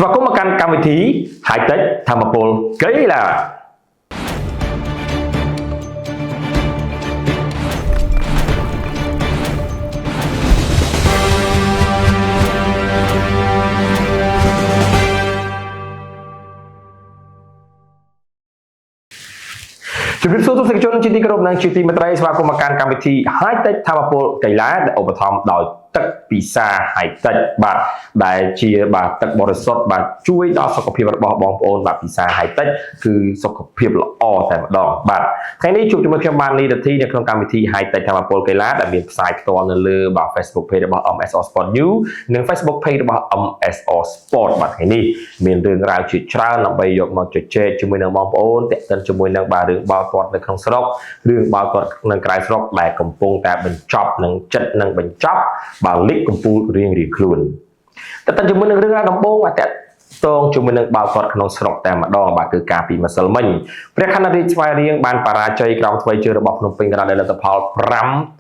ស្វាគមន៍មកកាន់កម្មវិធី High Tech ធម្មពលកីឡា ជំរាបសួរទស្សនិកជនជាទីគោរពនិងជាទីមេត្រីស្វាគមន៍មកកាន់កម្មវិធី High Tech ធម្មពលកីឡាដែលឧបត្ថម្ភដោយទឹកពិសា High Tech បាទដែលជាបាទទឹកបរិសុទ្ធបាទជួយដល់សុខភាពរបស់បងប្អូនបាទពិសា High Tech គឺសុខភាពល្អតែម្ដងបាទថ្ងៃនេះជួបជាមួយខ្ញុំបានលីរដ្ឋីនៅក្នុងកម្មវិធី High Tech ធម្មពលកីឡាដែលមានផ្សាយផ្ទាល់នៅលើបាទ Facebook Page របស់ MSR Sport News និង Facebook Page របស់ MSR Sport បាទថ្ងៃនេះមានរឿងរ៉ាវជាច្រើនដើម្បីយកមកជជែកជាមួយនឹងបងប្អូនទាក់ទិនជាមួយនឹងបាទរឿងបាល់ទាត់នៅក្នុងស្រុករឿងបាល់ទាត់នៅក្រៅស្រុកដែលកំពុងតែបញ្ចប់និងចិត្តនឹងបញ្ចប់បាទលីកកំពូលរៀងៗខ្លួនតែតែជាមួយនឹងរឿងរ៉ាវដំបូងបាទតាក់ទងជាមួយនឹងបាល់ទាត់ក្នុងស្រុកតែម្ដងបាទគឺការពីម្សិលមិញព្រះខណ្ឌរាជស្វាយរៀងបានបរាជ័យក្រោមថ្វីជើងរបស់ភ្នំពេញក្រោយដោយលទ្ធផល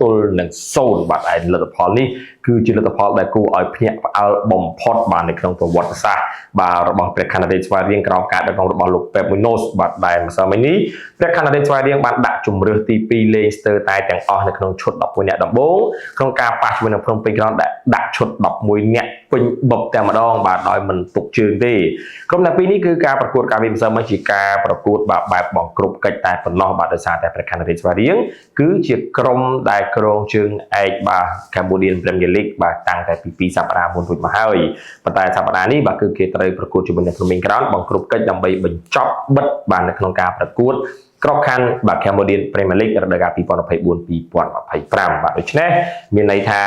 5-0បាទឯលទ្ធផលនេះគឺជាលទ្ធផលដែលគួរឲ្យភ្ញាក់ផ្អើលបំផុតបាទនៅក្នុងប្រវត្តិសាស្ត្របាទរបស់ព្រះខណ្ឌរាជស្វាយរៀងក្រោមការដឹកនាំរបស់លោកពេបមុយណូសបាទដែលម្សិលមិញនេះព្រះខណ្ឌរាជស្វាយរៀងបានដាក់ជំរើសទី2លេងស្ទើរតែទាំងអស់នៅក្នុងឈុត11នាក់ដំបូងក្នុងការប៉ះជាមួយនឹងភ្នំពេញក្រោមដែលដាក់ឈុត11នាក់ពេញបបតែម្ដងបាទដោយមិនទុកជើងទេក្រុមទាំងពីរនេះគឺការប្រកួតការវិម្សិលមិញជាការប្រកួតបាទបែបបង្គ្រប់កិច្ចតែប៉ុណ្ណោះបាទដោយសារតែព្រះខណ្ឌរាជស្វាយរៀងគឺជាក្រុមដែលគ្រងជើងឯកបាទ Cambodian Premier League បាទតាំងតែពី2សប្តាហ៍មុនរួចមកហើយប៉ុន្តែសប្តាហ៍នេះបាទគឺគេត្រូវប្រកួតជាមួយនឹងភ្នំពេញក្រោនបង្គ្រប់កិច្ចដើម្បីបញ្ចប់បិទបាទនៅក្នុងការប្រកួតក្របខ័ណ្ឌបាទ Cambodian Premier League រដូវកាល2024-2025បាទដូច្នេះមានន័យថា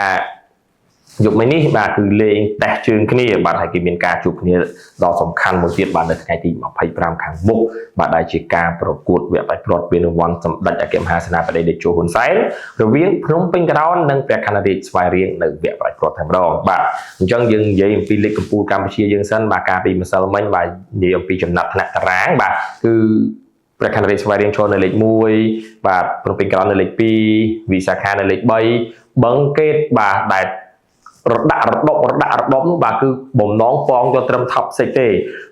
យប់មិញនេះបាទគឺលេងតេស្តជើងគ្នាបាទហើយគេមានការជួបគ្នាដ៏សំខាន់មួយទៀតបាទនៅថ្ងៃទី25ខាងមុខបាទដែលជាការប្រកួតវគ្គផ្ដាច់ព្រាត់ពានរង្វាន់សម្ដេចអគ្គមហាសេនាបតីតេជោហ៊ុនសែនរវាងភ្នំពេញក្រោននិងព្រះខណ្ឌរាជស្វាយរៀងនៅវគ្គផ្ដាច់ព្រាត់តែម្ដងបាទអញ្ចឹងយើងនិយាយអំពីលីកកំពូលកម្ពុជាយើងសិនបាទកាលពីម្សិលមិញបាទនិយាយអំពីចំណាត់ថ្នាក់តារាងបាទគឺព្រះខណ្ឌរាជស្វាយរៀងចូលនៅលេខ1បាទភ្នំពេញក្រោននៅលេខ2វិសាខានៅលេខ3បឹងកេតបាទដែលរដាក់រដុបរដាក់រដុបនោះបាទគឺបំណងពងយកត្រឹម top 6ទេ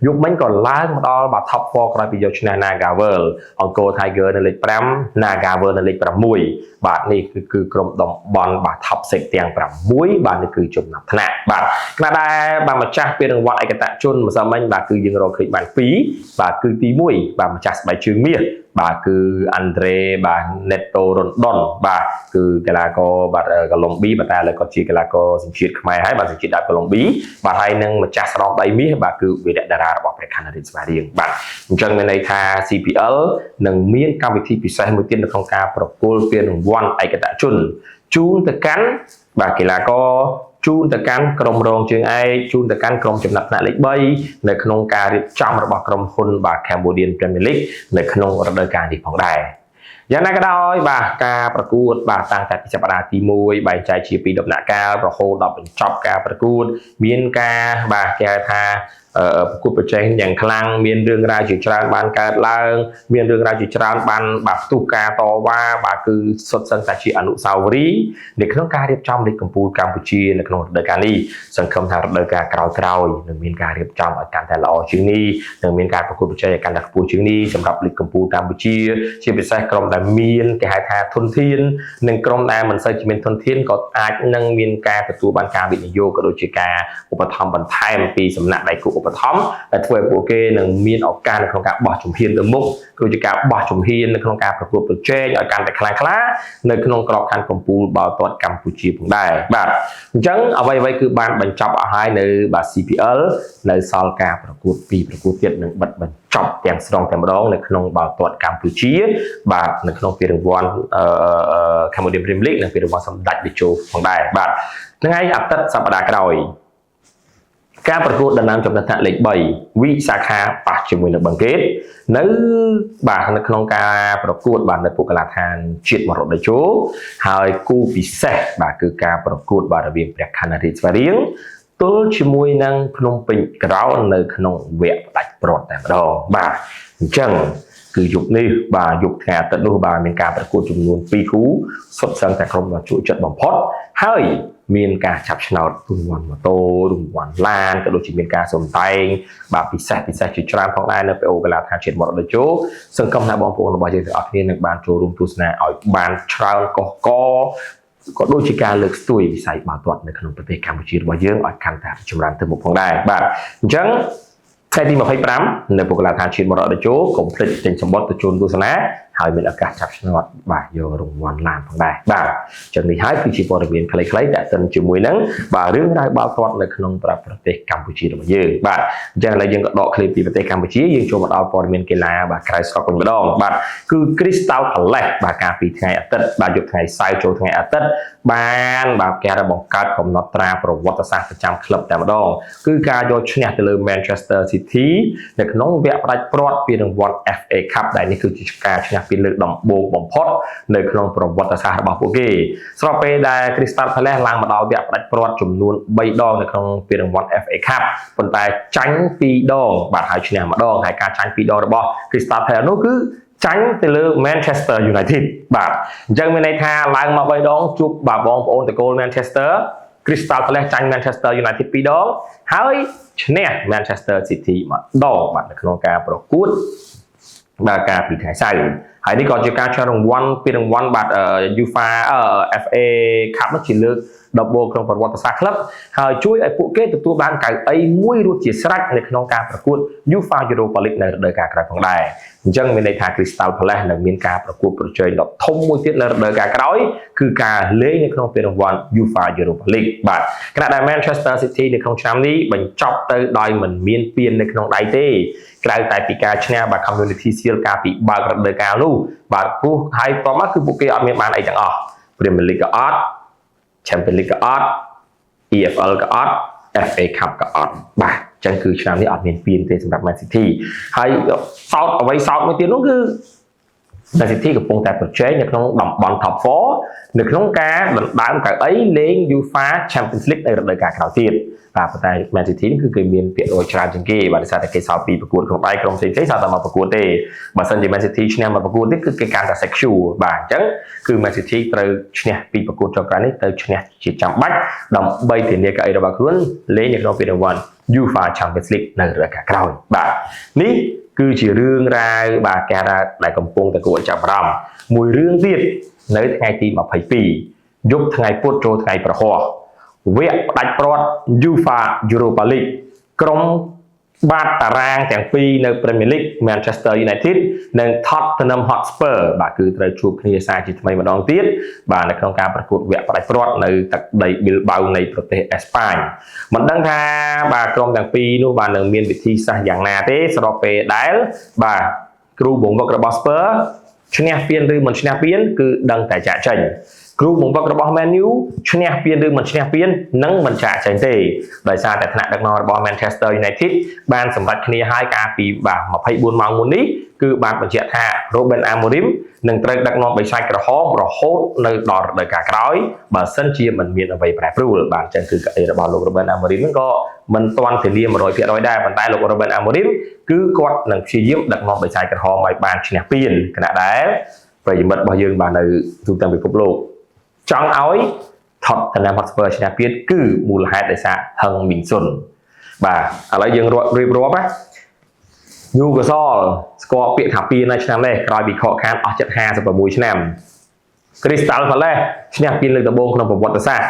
យប់មិញក៏ឡើងមកដល់បាទ top 4ក្រោយពីយកឈ្នះ Nagavel អង្គរ Tiger នៅលេខ5 Nagavel នៅលេខ6បាទនេះគឺក្រុមតំបន់បាទ top 6ទាំង6បាទនេះគឺចំណាត់ថ្នាក់បាទខណៈដែលបាទម្ចាស់ពានរង្វាន់ឯកតជនម្សិលមិញបាទគឺយើងរកឃើញបាន2បាទគឺទី1បាទម្ចាស់ស្បែកជើងមាសបាទគឺអាន់ដ្រេបាទណេតូរុនដុនបាទគឺកីឡាករបាទកូឡុំប៊ីបាទតែឥឡូវគាត់ជាកីឡាករសញ្ជាតិខ្មែរហើយបាទសញ្ជាតិដើមកូឡុំប៊ីបាទហើយនឹងម្ចាស់ស្រោមដៃមាសបាទគឺវីរៈតារារបស់ព្រះខណ្ឌរាជស្វាយរៀងបាទអញ្ចឹងមានន័យថា CPL នឹងមានកម្មវិធីពិសេសមួយទៀតនៅក្នុងការប្រគល់ពានរង្វាន់ឯកតជនជូនទៅកាន់បាទកីឡាករជូនទៅកាន់ក្រុមរងជើងឯកជូនទៅកាន់ក្រុមចំណាត់ថ្នាក់លេខ3នៅក្នុងការរៀបចំរបស់ក្រុមហ៊ុនបាទ Cambodian Premier League នៅក្នុងរដូវកាលនេះផងដែរយ៉ាងណាក៏ដោយបាទការប្រកួតបាទតាំងតែពីសប្តាហ៍ទី1បែងចែកជាពីរដំណាក់កាលរហូតដល់បញ្ចប់ការប្រកួតមានការបាទគេហៅថាប្រកួតប្រជែងយ៉ាងខ្លាំងមានរឿងរ៉ាវជាច្រើនបានកើតឡើងមានរឿងរ៉ាវជាច្រើនបានបាទផ្ទុះការតវ៉ាបាទគឺសុទ្ធសឹងតែជាអនុស្សាវរីយ៍នៅក្នុងការរៀបចំលីកកំពូលកម្ពុជានៅក្នុងរដូវកាលនេះសង្ឃឹមថារដូវកាលក្រោយៗនឹងមានការរៀបចំឲ្យកាន់តែល្អជាងនេះនឹងមានការប្រកួតប្រជែងឲ្យកាន់តែខ្ពស់ជាងនេះសម្រាប់លីកកំពូលកម្ពុជាជាពិសេសក្រុមដែលមានគេហៅថាធនធាននិងក្រុមដែលមិនសូវជាមានធនធានក៏អាចនឹងមានការទទួលបានការវិនិយោគក៏ដូចជាការឧបត្ថម្ភបន្ថែមពីសំណាក់ដៃគូឧបត្ថម្ភដែលធ្វើឲ្យពួកគេនឹងមានឱកាសនៅក្នុងការបោះជំហានទៅមុខគឺជាការបោះជំហាននៅក្នុងការប្រកួតប្រជែងឲ្យកាន់តែខ្លាំងក្លានៅក្នុងក្របខ័ណ្ឌកំពូលបាល់ទាត់កម្ពុជាផងដែរបាទអញ្ចឹងអ្វីៗគឺបានបញ្ចប់អស់ហើយនៅបាទ CPL នៅសល់ការប្រកួតពីរប្រកួតទៀតនឹងបិទបញ្ចប់ទាំងស្រុងតែម្ដងនៅក្នុងបាល់ទាត់កម្ពុជាបាទនៅក្នុងពានរង្វាន់ Cambodia Premier League និងពានរង្វាន់សម្ដេចតេជោផងដែរបាទថ្ងៃអាទិត្យសប្តាហ៍ក្រោយការប្រកួតដណ្ដើមចំណាត់ថ្នាក់លេខ3វិសាខាប៉ះជាមួយនឹងបឹងកេតនៅបាទនៅក្នុងការប្រកួតបាទនៅពុកលាឋានជាតិមរតតេជោហើយគូពិសេសបាទគឺការប្រកួតបាទរវាងព្រះខណ្ឌរាជស្វាយរៀងទល់ជាមួយនឹងភ្នំពេញក្រោននៅក្នុងវគ្គផ្ដាច់ព្រាត់តែម្ដងបាទអញ្ចឹងគឺយប់នេះបាទយប់ថ្ងៃអាទិត្យនោះបាទមានការប្រកួតចំនួន2គូសុទ្ធសឹងតែក្រុមដ៏ជក់ចិត្តបំផុតហើយ មានការចាប់ឆ្នោតរង្វាន់ម៉ូតូរង្វាន់ឡានក៏ដូចជាមានការសម្ដែងបាទពិសេសពិសេសជាច្រើនផងដែរនៅ PO កីឡាដ្ឋានជាតិមរតជោសង្ឃឹមថាបងប្អូនរបស់យើងទាំងអស់គ្នានឹងបានចូលរួមទស្សនាឲ្យបានច្រើនកុះកក៏ដូចជាការលើកស្ទួយវិស័យបាល់ទាត់នៅក្នុងប្រទេសកម្ពុជារបស់យើងឲ្យកាន់តែចម្រើនទៅមុខផងដែរបាទអញ្ចឹងថ្ងៃទី25នៅបុគ្គលិកដ្ឋានជាតិមរតជោកុំភ្លេចទិញសំបុត្រទៅជូនទស្សនាហើយមានឱកាសចាប់ឆ្នោតបាទយករង្វាន់ឡានផងដែរបាទចឹងនេះហើយគឺជាព័ត៌មានខ្លីៗតាក់ទិនជាមួយនឹងបាទរឿងរ៉ាវបាល់ទាត់នៅក្នុងប្រទេសកម្ពុជារបស់យើងបាទអញ្ចឹងឥឡូវយើងក៏ដកឃ្លាពីប្រទេសកម្ពុជាយើងចូលមកដល់ព័ត៌មានកីឡាបាទក្រៅស្រុកវិញម្ដងបាទគឺ Crystal Palace បាទកាលពីថ្ងៃអាទិត្យបាទយប់ថ្ងៃសៅរ៍ចូលថ្ងៃអាទិត្យបានបាទគេបានបង្កើតកំណត់ត្រាប្រវត្តិសាស្ត្រប្រចាំក្លឹបតែម្ដងគឺការយកឈ្នះទៅលើ Manchester City នៅក្នុងវគ្គផ្ដាច់ព្រាត់ពីរង្វាន់ FA Cup ដែលនេះគឺជាការឈ្នះពីលើកដំបូងបំផុតនៅក្នុងប្រវត្តិសាស្ត្ររបស់ពួកគេស្របពេលដែល Crystal Palace ឡើងមកដល់វគ្គផ្ដាច់ព្រាត់ចំនួន3ដងនៅក្នុងពានរង្វាន់ FA Cup ប៉ុន្តែចាញ់2ដងបាទហើយឈ្នះម្ដងហើយការចាញ់2ដងរបស់ Crystal Palace នោះគឺចាញ់ទៅលើ Manchester United បាទអញ្ចឹងមានន័យថាឡើងមក3ដងជួបបាទបងប្អូនត្រកូល Manchester Crystal Palace ចាញ់ Manchester United 2ដងហើយឈ្នះ Manchester City ម្ដងបាទនៅក្នុងការប្រកួតបាទការពីថ្ងៃសៅរ៍ហើយនេះក៏ជាការឆ្លងរង្វាន់ពីរង្វាន់បាទ UEFA FA Cup នោះជាលើកដំបូងក្នុងប្រវត្តិសាស្ត្រក្លឹបហើយជួយឲ្យពួកគេទទួលបានកៅអីមួយរួចជាស្រេចនៅក្នុងការប្រកួត UEFA Europa League នៅរដូវកាលក្រោយផងដែរអញ្ចឹងមានន័យថា Crystal Palace នឹងមានការប្រកួតប្រជែងដ៏ធំមួយទៀតនៅរដូវកាលក្រោយគឺការលេងនៅក្នុងពានរង្វាន់ UEFA Europa League បាទខណៈដែល Manchester City នៅក្នុងឆ្នាំនេះបញ្ចប់ទៅដោយមិនមានពាននៅក្នុងដៃទេក្រៅតែពីការឈ្នះបាទ Community Shield កាលពីបើករដូវកាលនោះបាទព្រោះហើយតមកគឺពួកគេអត់មានបានអីទាំងអស់ Premier League ក៏អត់ Champions League ក៏អត់ EFL ក៏អត់ FA Cup ក៏អត់បាទអញ្ចឹងគឺឆ្នាំនេះអត់មានពានទេសម្រាប់ Man City ហើយសោតអ្វីសោតមួយទៀតនោះគឺ Man City កំពុងតែប្រជែងនៅក្នុងតំបន់ Top 4នៅក្នុងការដណ្ដើមកៅអីលេង UEFA Champions League នៅរដូវកាលក្រោយទៀតបាទប៉ុន្តែ Man City គឺគេមានភាគរយច្រើនជាងគេបាទដោយសារតែគេសល់ពីរប្រកួតក្នុងដៃក្រុមផ្សេងៗសល់តែមកប្រកួតទេបើសិនជា Man City ឈ្នះមកប្រកួតទៀតគឺគេកាន់តែ secure បាទអញ្ចឹងគឺ Man City ត្រូវឈ្នះពីប្រកួតចុងក្រោយនេះទៅឈ្នះជាចាំបាច់ដើម្បីធានាកៅអីរបស់ខ្លួនលេងនៅក្នុងពានរង្វាន់ UEFA Champions League នៅរដូវកាលក្រោយបាទនេះគឺជារឿងរ៉ាវបាទគេថាដែលកំពុងតែគួរឲ្យចាប់អារម្មណ៍មួយរឿងទៀតនៅថ្ងៃទី22យប់ថ្ងៃពុធចូលថ្ងៃព្រហស្បតិ៍វគ្គផ្ដាច់ព្រាត់ UEFA Europa League ក្រុមបាតតារាងទាំងពីរនៅ Premier League Manchester United និង Tottenham Hotspur បាទគឺត្រូវជួបគ្នាសារជាថ្មីម្ដងទៀតបាទនៅក្នុងការប្រកួតវគ្គផ្ដាច់ព្រាត់នៅទឹកដី Bilbao នៃប្រទេសអេស្ប៉ាញមិនដឹងថាបាទក្រុមទាំងពីរនោះបាទនឹងមានវិធីសាស្ត្រយ៉ាងណាទេស្របពេលដែលបាទគ្រូបង្វឹករបស់ Spurs ឈ្នះពានឬមិនឈ្នះពានគឺដឹងតែចាក់ចេញគ្រូបង្វឹករបស់ Man U ឈ្នះពានឬមិនឈ្នះពាននឹងមិនចាក់ចេញទេដោយសារតែថ្នាក់ដឹកនាំរបស់ Manchester United បានសម្រេចគ្នាហើយកាលពីបាទ24ម៉ោងមុននេះគឺបានបញ្ជាក់ថា Ruben Amorim នឹងត្រូវដឹកនាំបិសាចក្រហមរហូតនៅដល់រដូវកាលក្រោយបើសិនជាមិនមានអ្វីប្រែប្រួលបាទអញ្ចឹងគឺកៅអីរបស់លោក Ruben Amorim ហ្នឹងក៏មិនទាន់ធានា100%ដែរប៉ុន្តែលោក Ruben Amorim គឺគាត់នឹងព្យាយាមដឹកនាំបិសាចក្រហមឲ្យបានឈ្នះពានខណៈដែលប្រិយមិត្តរបស់យើងបាននៅទូទាំងពិភពលោកចង់ឲ្យ Tottenham Hotspur ឈ្នះពានគឺមូលហេតុដោយសារហឹងមីនសុនបាទឥឡូវយើងរៀបរាប់ណា Newcastle ស្គាល់ពាក្យថាពាននៅឆ្នាំនេះក្រោយពីខកខានអស់ចិត្ត56ឆ្នាំ Crystal Palace ឈ្នះពានលើកដំបូងក្នុងប្រវត្តិសាស្ត្រ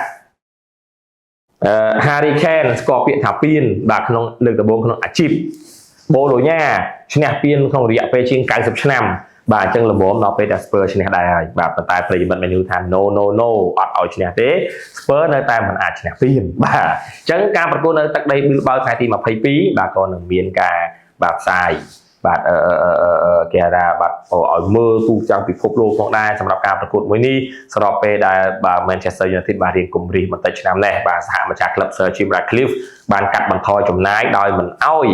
អឺ Harry Kane ស្គាល់ពាក្យថាពានបាទក្នុងលើកដំបូងក្នុងអាជីពបូឡូញ៉ាឈ្នះពានក្នុងរយៈពេលជាង90ឆ្នាំបាទអញ្ចឹងល្មមដល់ពេលដែល Spurs ឈ្នះដែរហើយបាទប៉ុន្តែប្រិយមិត្ត Man U ថា no no no អត់ឲ្យឈ្នះទេ Spurs នៅតែមិនអាចឈ្នះពានបាទអញ្ចឹងការប្រកួតនៅទឹកដី Bilbao ថ្ងៃទី22បាទក៏នឹងមានការបាទផ្សាយបាទអឺគេហៅថាបាទឲ្យមើលទូទាំងពិភពលោកផងដែរសម្រាប់ការប្រកួតមួយនេះស្របពេលដែលបាទ Manchester United បាទរៀងគំរាសបន្តិចឆ្នាំនេះបាទសហម្ចាស់ក្លឹប Sir Jim Ratcliffe បានកាត់បន្ថយចំណាយដោយមិនអោយ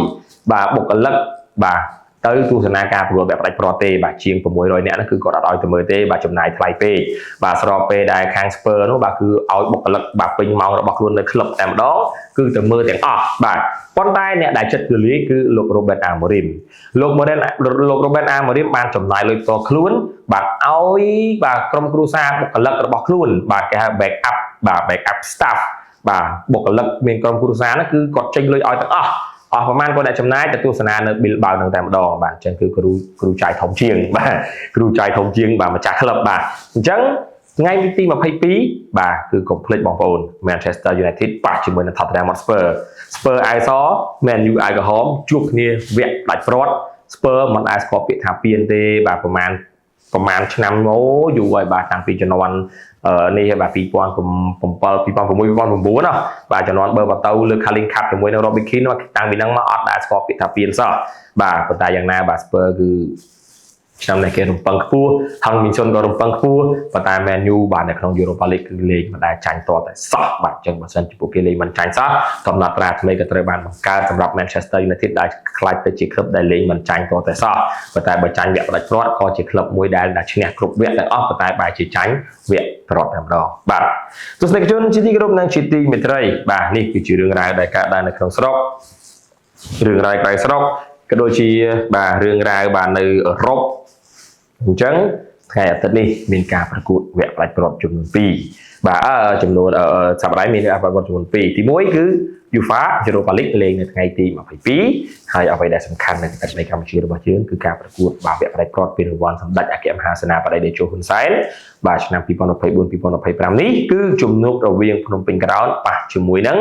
បាទបុគ្គលិកបាទទៅទស្សនាការប្រកួតបែបផ្ដាច់ព្រាត់ទេបាទជាង600នាក់ហ្នឹងគឺគាត់អត់ឲ្យទៅមើលទេបាទចំណាយថ្លៃពេកបាទស្របពេលដែលខាង Spurs នោះបាទគឺឲ្យបុគ្គលិកបាទពេញម៉ោងរបស់ខ្លួននៅក្លឹបតែម្ដងគឺទៅមើលទាំងអស់បាទប៉ុន្តែអ្នកដែលចិត្តទូលាយគឺលោក Ruben Amorim លោក Moren លោក Ruben Amorim បានចំណាយលុយផ្ទាល់ខ្លួនបាទឲ្យបាទក្រុមគ្រួសារបុគ្គលិករបស់ខ្លួនបាទគេហៅ back up បាទ backup staff បាទបុគ្គលិកមានក្រុមគ្រួសារហ្នឹងគឺគាត់ចេញលុយឲ្យទាំងអស់អស់ប្រហែលគាត់អ្នកចំណាយទៅទស្សនានៅ Bilbao ហ្នឹងតែម្ដងបាទអញ្ចឹងគឺគ្រូគ្រូចាយធំជាងបាទគ្រូចាយធំជាងបាទម្ចាស់ក្លឹបបាទអញ្ចឹងថ្ងៃទី22បាទគឺកុំភ្លេចបងប្អូន Manchester United ប៉ះជាមួយនឹង Tottenham Hotspur Spur អាវស Man U អាវក្រហមជួបគ្នាវគ្គផ្ដាច់ព្រាត់ Spur មិនអាចស្គាល់ពាក្យថាពៀនទេបាទប្រហែលប្រហែលឆ្នាំមកយូរហើយបាទតាំងពីជំនាន់នេះហើយបាទ2007 2006 2009ណាបាទជំនាន់បើបតៅលើ Carling Cup ជាមួយនឹង Robbie Keane តាំងពីហ្នឹងមកអត់ដែលស្គាល់ពាក្យថាពៀនសោះបាទប៉ុន្តែយ៉ាងណាបាទ Spur គឺឆ្នាំនេះគេរំពឹងខ្ពស់ហឹងមីនសុនក៏រំពឹងខ្ពស់ប៉ុន្តែ Man U បាទនៅក្នុង Europa League គឺលេងមិនដែលចាញ់តតែសោះបាទអញ្ចឹងបើសិនជាពួកគេលេងមិនចាញ់សោះកំណត់ត្រាថ្មីក៏ត្រូវបានបង្កើតសម្រាប់ Manchester United ដែលក្លាយទៅជាក្លឹបដែលលេងមិនចាញ់តតែសោះប៉ុន្តែបើចាញ់វគ្គផ្ដាច់ព្រាត់ក៏ជាក្លឹបមួយដែលដែលឈ្នះគ្រប់វគ្គទាំងអស់ប៉ុន្តែបែរជាចាញ់វគ្គព្រាត់តែម្ដងបាទទស្សនិកជនជាទីគោរពនិងជាទីមេត្រីបាទនេះគឺជារឿងរ៉ាវដែលកើតឡើងនៅក្នុងស្រុករឿងរ៉ាវក្រៅស្រុកក៏ដូចជាបាទរឿងរ៉ាវបាទនៅអឺរ៉ុបអញ្ចឹងថ្ងៃអាទិត្យនេះមានការប្រកួតវគ្គផ្ដាច់ព្រាត់ចំនួន2បាទអឺចំនួនសប្តាហ៍នេះមានការប្រកួតចំនួន2ទី1គឺ UEFA Europa League លេងនៅថ្ងៃទី22ហើយអ្វីដែលសំខាន់នៅទឹកដីកម្ពុជារបស់យើងគឺការប្រកួតបាទវគ្គផ្ដាច់ព្រាត់ពានរង្វាន់សម្ដេចអគ្គមហាសេនាបតីតេជោហ៊ុនសែនបាទឆ្នាំ2024 2025នេះគឺជំនួបរវាងភ្នំពេញក្រោនប៉ះជាមួយនឹង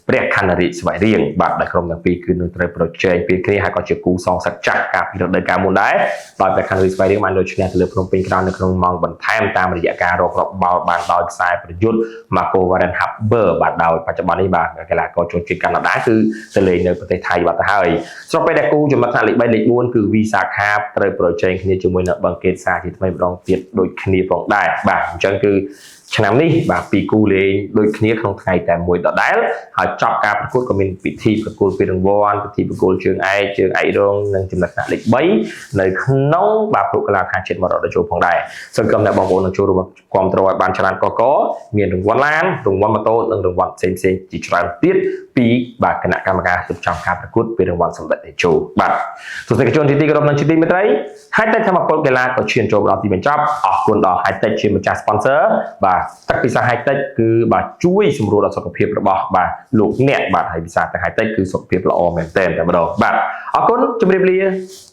ព្រះខ័នរាជស្វាយរៀងបាទដែលក្រុមទាំងពីរគឺនឹងត្រូវប្រជែងពីគ្នាហើយក៏ជាគូសងសឹកចាស់កាលពីរដូវកាលមុនដែរដោយព្រះខ័នរាជស្វាយរៀងបានយកឈ្នះទៅលើភ្នំពេញក្រោននៅក្នុងម៉ោងបន្ថែមតាមរយៈការរកគ្រាប់បាល់បានដោយខ្សែប្រយុទ្ធ Marco Warren Haber បាទដោយបច្ចុប្បន្ននេះបាទកីឡាករជនជាតិកាណាដាគឺទៅលេងនៅប្រទេសថៃបាត់ទៅហើយស្របពេលដែលគូចំណាត់ថ្នាក់លេខ3លេខ4គឺ Visa Cup ត្រូវប្រជែងគ្នាជាមួយនឹងបឹងកេតសាជាថ្មីម្ដងទៀតដូចគ្នាផងដែរបាទអញ្ចឹងគឺឆ្នាំនេះបាទពីរគូលេងដូចគ្នាក្នុងថ្ងៃតែមួយដដែលហើយចប់ការប្រកួតក៏មានពិធីប្រគល់ពានរង្វាន់ពិធីប្រគល់ជើងឯកជើងឯករងនិងចំណាត់ថ្នាក់លេខ3នៅក្នុងបាទពុកលាខាជាតិមរតកចូលផងដែរសង្ឃឹមថាបងប្អូននឹងចូលរួមគាំទ្រឲ្យបានច្រើនកកមានរង្វាន់ឡានរង្វាន់ម៉ូតូនិងរង្វាន់ផ្សេងៗជាច្រើនទៀតពីបាទគណៈកម្មការរៀបចំការប្រកួតពានរង្វាន់សម្ដេចតេជោបាទទស្សនិកជនជាទីគោរពនិងជាទីមេត្រីហើយតែធម្មពលកីឡាក៏ឈានចូលដល់ទីបញ្ចប់អរគុណដល់ High Tech ជាម្ចាស់ sponsor បាទទឹកពិសា High Tech គឺបាទជួយសម្រួលដល់សុខភាពរបស់បាទលោកអ្នកបាទហើយពិសាទឹក High Tech គឺសុខភាពល្អមែនទែនតែម្ដងបាទអរគុណជម្រាបលា។